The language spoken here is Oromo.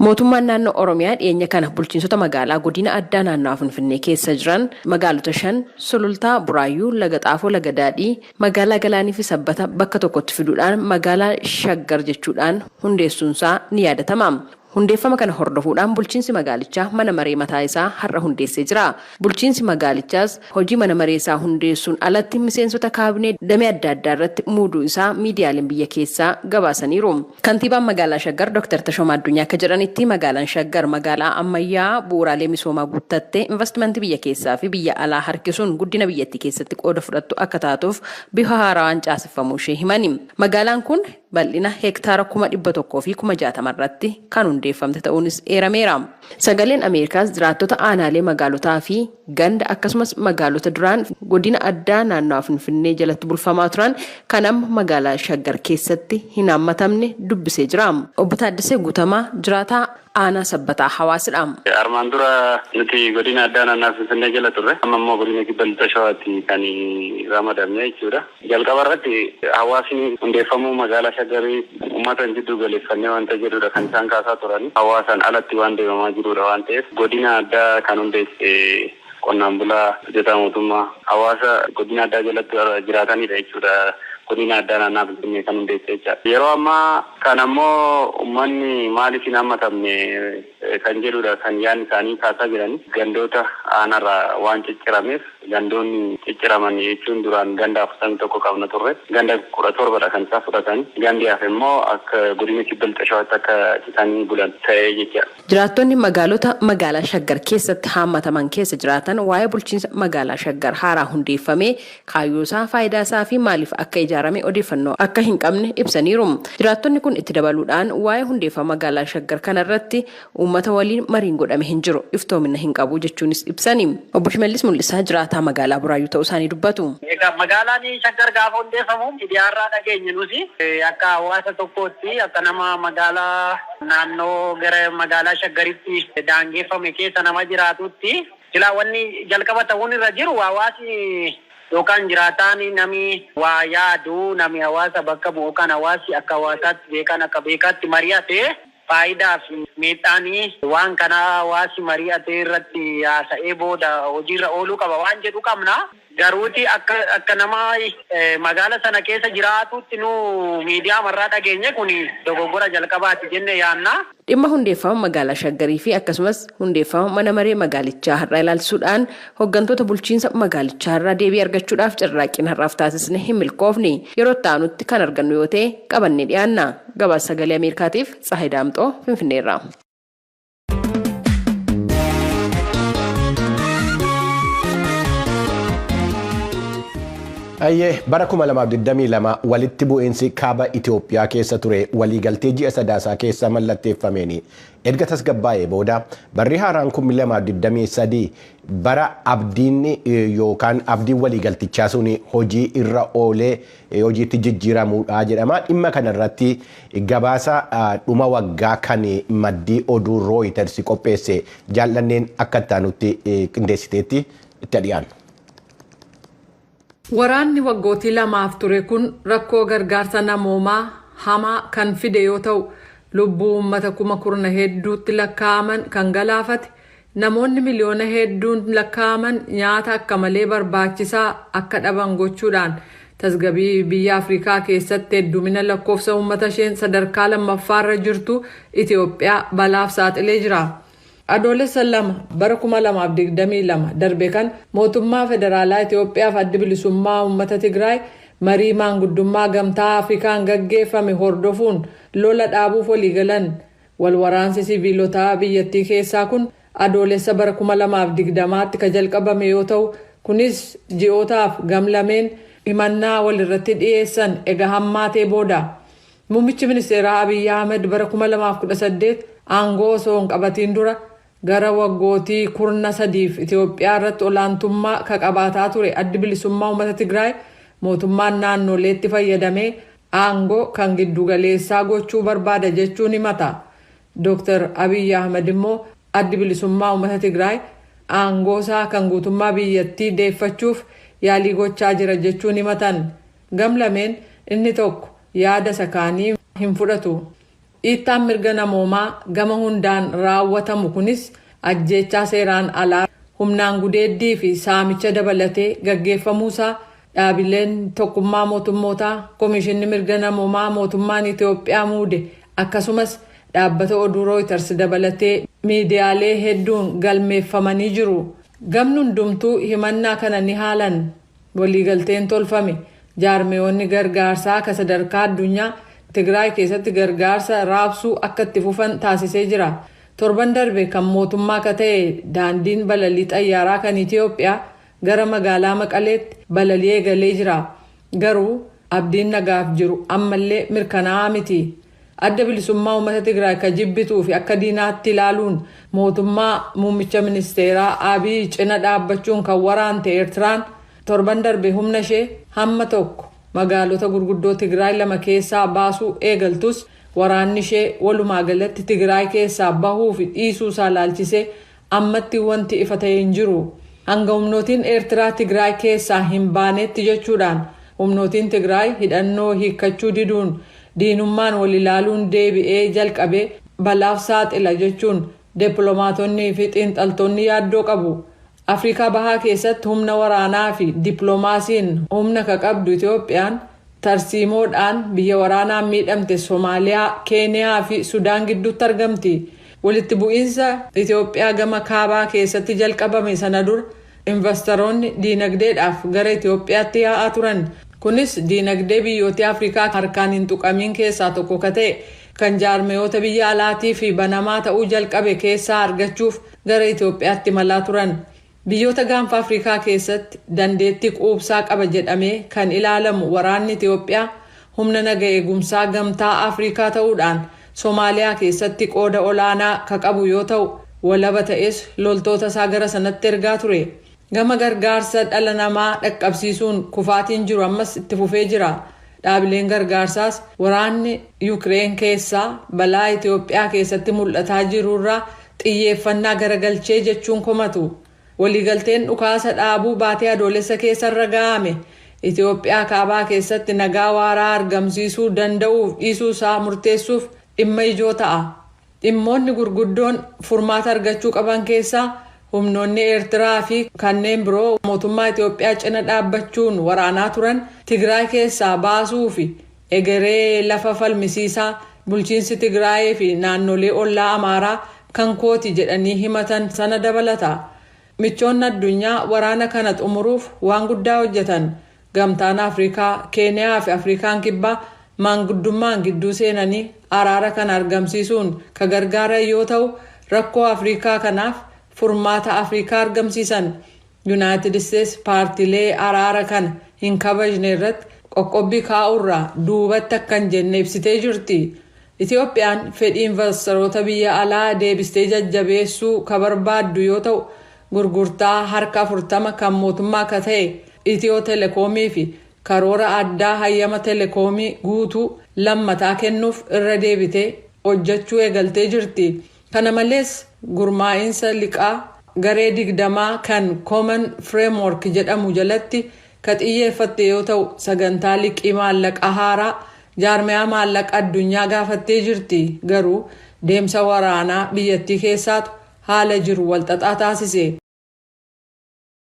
Mootummaan naannoo Oromiyaa dhiyeenya kana bulchiinsota magaalaa godina addaa naannawaa Finfinnee keessa jiran magaalota shan Sulultaa, Buraayyuu, Laga Xaafoo, Laga Daadhii, magaalaa Galaanii fi Sabbata bakka tokkotti fiduudhaan magaalaa Shaggar jechuudhaan hundeessuunsaa ni yaadatama. Hundeeffama kana hordofuudhaan bulchiinsi magaalichaa mana maree mataa isaa har'a hundeessee jira. Bulchiinsi magaalichaas hojii mana maree isaa hundeessuun alatti miseensota kaabinee damee adda addaa irratti muuduu isaa miidiyaaleen biyya keessaa gabaasaniiru. Kantiibaan magaalaa Shaggar Dr. Tashoomaa Addunyaa akka jedhanitti magaalaan Shaggar magaalaa ammayyaa bu'uuraalee misoomaa guuttattee investimentii biyya keessaa fi biyya alaa harkisuun guddina biyyattii keessatti qooda fudhattu akka taatuuf bifa haarawaan caaseffamuu ishee himani. Magaalaan kun bal'ina hektaara 160,000 irratti kan hundeeffamte ta'uunis eerameera. Sagaleen Ameerikaas jiraattota aanaalee magaalotaa fi ganda akkasumas magaalota duraan godina addaa naannawaa Finfinnee jalatti bulfamaa turan kan amma magaalaa Shaggar keessatti hin haammatamne dubbisee jira. Obbo Taaddasee Guutamaa jiraataa aanaa Sabbataa Hawaasidha. Armaan dura nuti godina addaa naannawaa Finfinnee jala turre. Amma immoo godina Kibba Lixa Shawaatti kan ramadamne jechuudha. Jalqaba irratti hawaasni hundeeffamuu magaalaa Shaggarii uummata hin jiddu galeeffannee wanta jedhudha kan isaan kaasaa turan. Hawaasaan alatti waan deemamaa jirudha waan ta'eef godina addaa kan hundeesse qonnaan bulaa, hojjetaa mootummaa, hawaasa godina addaa jalatti jiraatanidha jechuudha. Godina addaa naannawaa Finfinnee kan hundeesse jechaadha. Yeroo ammaa kana immoo uummanni maaliif hin hammatamne kan jedhudha kan yaadni isaanii kaasaa jiran. Gandoota aanarraa waan ciccirameef gandoonni cicciraman jechuun duraan ganda 41 qabna turre. Ganda 17dha kan isaan fudhatan. Gandi hafe immoo akka godina Kibba Lixa Shawaatti akka citanii bulan ta'ee jecha. Jiraattonni magaalota magaalaa Shaggar keessatti haammataman keessa jiraatan waa'ee bulchiinsa magaalaa Shaggar haaraa hundeeffamee kaayyoo isaa, faayidaa isaa fi maaliif akka ijaarame odeeffannoo akka hin qabne ibsaniiru. Jiraattonni kun itti dabaluudhaan waa'ee hundeeffama magaalaa Shaggar kana irratti uummata waliin mariin godhame hin jiru, iftoomina hin qabu jechuunis ibsani. Obbo Shimallis Mul'isaa jiraataa magaalaa Buraayyuu ta'uu isaanii dubbatu. Egaa magaalaan Shaggar gaafa hundeeffamu miidiyaarraa dhageenye nuti akka hawaasa tokkootti akka nama magaalaa naannoo gara magaalaa Shaggaritti daangeffame keessa nama jiraatutti silaa wanni jalqaba ta'uun irra jiru hawaasni yookaan jiraataan nami waa yaadu nami hawaasa bakka bu'u kan hawaasi akka hawaasaatti beekan akka beekaatti mari'ate faayidaa fi miidhaan waan kana hawaasi mari'ate irratti haasa'ee booda hojiirra ooluu qaba waan jedhu qabna. Garuuti akka nama magaala sana keessa jiraatutti nu miidiyaa marraa dhageenye kun dogoggora jalqabaati jenne yaanna. Dhimma hundeeffama magaalaa Shaggarii fi akkasumas hundeeffama mana maree magaalichaa har'aa ilaalchisuudhaan hooggantoota bulchiinsa magaalichaa irraa deebii argachuudhaaf carraaqqiin har'aaf taasisne hin milkoofne. Yeroo itti aanutti kan argannu yoo ta'e qabannee dhiyaanna. Gabaasa Sagalee Ameerikaatiif Tsahaay Daamxoo Finfinneerraa. Ayyee bara 2022 walitti bu'iinsi kaaba Itoophiyaa keessa ture waliigaltee ji'a sadaasaa keessa mallatteeffameen erga tasgabbaa'ee booda barri haaraan 2023 bara abdiin yookaan abdiin waliigaltichaa sun hojii irra oolee hojiitti jijjiiramuudha jedhama. Dhimma kanarratti gabaasa dhuma waggaa kan maddii oduu Reuters qopheesse jaallanneen akka itti qindeessiteetti itti dhiyaanna. Waraanni waggootii lamaaf ture kun rakkoo gargaarsa namoomaa hamaa kan fide yoo ta'u, lubbuu uummata kuma kurna hedduutti lakkaa'aman kan galaafate, namoonni miliyoona hedduun lakkaa'aman nyaata akka malee barbaachisaa akka dhaban gochuudhaan tasgabbii biyya Afrikaa keessatti heddumina lakkoofsa uummata isheen sadarkaa lammaffaarra jirtu Itoophiyaa balaaf saaxilee jira. Adoolessa 2 bara 2022 darbe kan mootummaa federaalaa Itoophiyaaf addi bilisummaa uummata Tigraay marii maanguddummaa gamtaa Afrikaan gaggeeffame hordofuun lola dhaabuuf waliigalan. Wal waraansi siviilotaa biyyattii keessaa kun adoolessa bara 2020tti ka jalqabame yoo ta'u, kunis ji'ootaaf gamlameen himannaa walirratti dhiyeessan ega hammaatee booda. Muummichi ministeeraa Abiyyi Ahmed bara 2018 aangoo osoo hin qabatiin dura gara waggootii kurna sadiif Itoophiyaa irratti olaantummaa ka qabaataa ture addi bilisummaa uummata Tigraay mootummaan naannoleetti fayyadamee aangoo kan giddugaleessaa gochuu barbaada jechuun himata. Dr. Abiyyi Ahmed immoo addi bilisummaa uummata Tigraay aangoo isaa kan guutummaa biyyattii deeffachuuf yaalii gochaa jira jechuun himatan. Gamlameen inni tokko yaada isa kaanii hin fudhatu. Dhiittaan mirga namoomaa gama hundaan raawwatamu kunis ajjeechaa seeraan alaa, humnaan gudeeddii fi saamicha dabalatee gaggeeffamuusaa dhaabileen Tokkummaa Mootummootaa, Komishinni Mirga Namoomaa mootummaan Itoophiyaa muude, akkasumas dhaabbata oduu Reuters dabalatee miidiyaalee hedduun galmeeffamanii jiru. Gamni hundumtuu himannaa kana ni haalan. Waliigalteen tolfame jaarmeewwanni gargaarsaa akka sadarkaa addunyaa Tigraay keessatti gargaarsa raabsuu akka itti fufan taasisee jira. Torban darbe kan mootummaa akka ta'e daandiin balalii xayyaaraa kan Itiyoophiyaa gara magaalaa Maqaleetti balalii eegalee jira. Garuu abdiin nagaaf jiru ammallee mirkanaa'aa miti. Adda Bilisummaa Uummata Tigraay ka jibbituu fi akka diinaatti ilaaluun mootummaa muummicha ministeeraa Abiy cina dhaabbachuun kan waraante Eertiraan torban darbe humna ishee hamma tokko magaalota gurguddoo Tigraay lama keessaa baasuu eegaltus, waraanni ishee walumaa galatti Tigraay keessaa bahuu fi dhiisuu isaa laalchisee ammatti wanti ifa ta'e hin jiru. Hanga humnootiin Eertiraa Tigraay keessaa hin baanetti jechuudhaan, humnootiin Tigraay hidhannoo hiikkachuu diduun diinummaan wal ilaaluun deebi'ee jalqabee balaaf saaxila jechuun dippiloomaatonnii fi xiinxaltoonni yaaddoo qabu. Afrikaa Bahaa keessatti humna waraanaa fi dippiloomaasiin humna ka qabdu Itoophiyaan tarsiimoodhaan biyya waraanaan miidhamte Somaaliyaa, Keeniyaa fi Sudaan gidduutti argamti. Walitti bu'iinsa Itoophiyaa gama kaabaa keessatti jalqabame sana dura investoroonni diinagdeedhaaf gara Itoophiyaatti yaa'aa turan. Kunis diinagdee biyyoota Afrikaa harkaan hin tuqamiin keessaa tokko ka ta'e kan jaarmeyoota biyya alaatii fi banamaa ta'uu jalqabe keessaa argachuuf gara Itoophiyaatti imalaa turan. Biyyoota Gaanfa Afrikaa keessatti dandeettii quubsaa qaba jedhamee kan ilaalamu waraanni Itoophiyaa humna naga eegumsaa Gamtaa Afrikaa ta'uudhaan Somaaliyaa keessatti qooda olaanaa ka qabu yoo ta'u, walaba ta'es loltoota isaa gara sanatti ergaa ture. Gama gargaarsa dhala namaa dhaqqabsiisuun kufaatiin jiru ammas itti fufee jira. Dhaabileen gargaarsaas waraanni Yukireen keessaa balaa Itoophiyaa keessatti mul'ataa jirurraa xiyyeeffannaa garagalchee jechuun komatu. Waliigalteen dhukaasa dhaabuu baatee Adoolessa keessa irra ga'ame Itoophiyaa kaabaa keessatti nagaa waaraa argamsiisuu danda'uuf dhiisuu isaa murteessuuf dhimma ijoo ta'a. Dhimmoonni gurguddoon furmaata argachuu qaban keessaa humnoonni Eertiraa fi kanneen biroo mootummaa Itoophiyaa cina dhaabbachuun waraanaa turan Tigraay keessaa baasuu fi egeree lafa falmisiisaa bulchiinsi Tigraayii fi naannolee ollaa Amaaraa kan kooti jedhanii himatan sana dabalata. Michoonni addunyaa waraana kana xumuruuf waan guddaa hojjetan. Gamtaan Afrikaa, Keeniyaa fi Afrikaan Kibbaa maanguddummaan gidduu seenanii araara kana argamsiisuun ka gargaaran yoo ta'u, rakkoo Afrikaa kanaaf furmaata Afrikaa argamsiisan. Yuunaayitid Isteetsi paartiilee araara kana hin kabajne irratti qoqqobbii kaa'urraa duubatti akka hin jenne ibsitee jirti. Itoophiyaan fedhii investoroota biyya alaa deebistee jajjabeessuu ka barbaaddu yoo ta'u, gurgurtaa harka 40 kan mootummaa akka ta'e Itiyoo Telekoomii fi karoora addaa hayyama telekoomii guutuu lammataa kennuuf irra deebitee hojjechuu eegaltee jirti. Kana malees, gurmaa'insa liqaa garee 20 kan Common Framework jedhamu jalatti ka xiyyeeffatte yoo ta'u, sagantaa liqii maallaqa haaraa jaarmiyaa maallaqa addunyaa gaafattee jirti. Garuu deemsa waraanaa biyyattii keessaatu haala jiru walxaxaa taasise.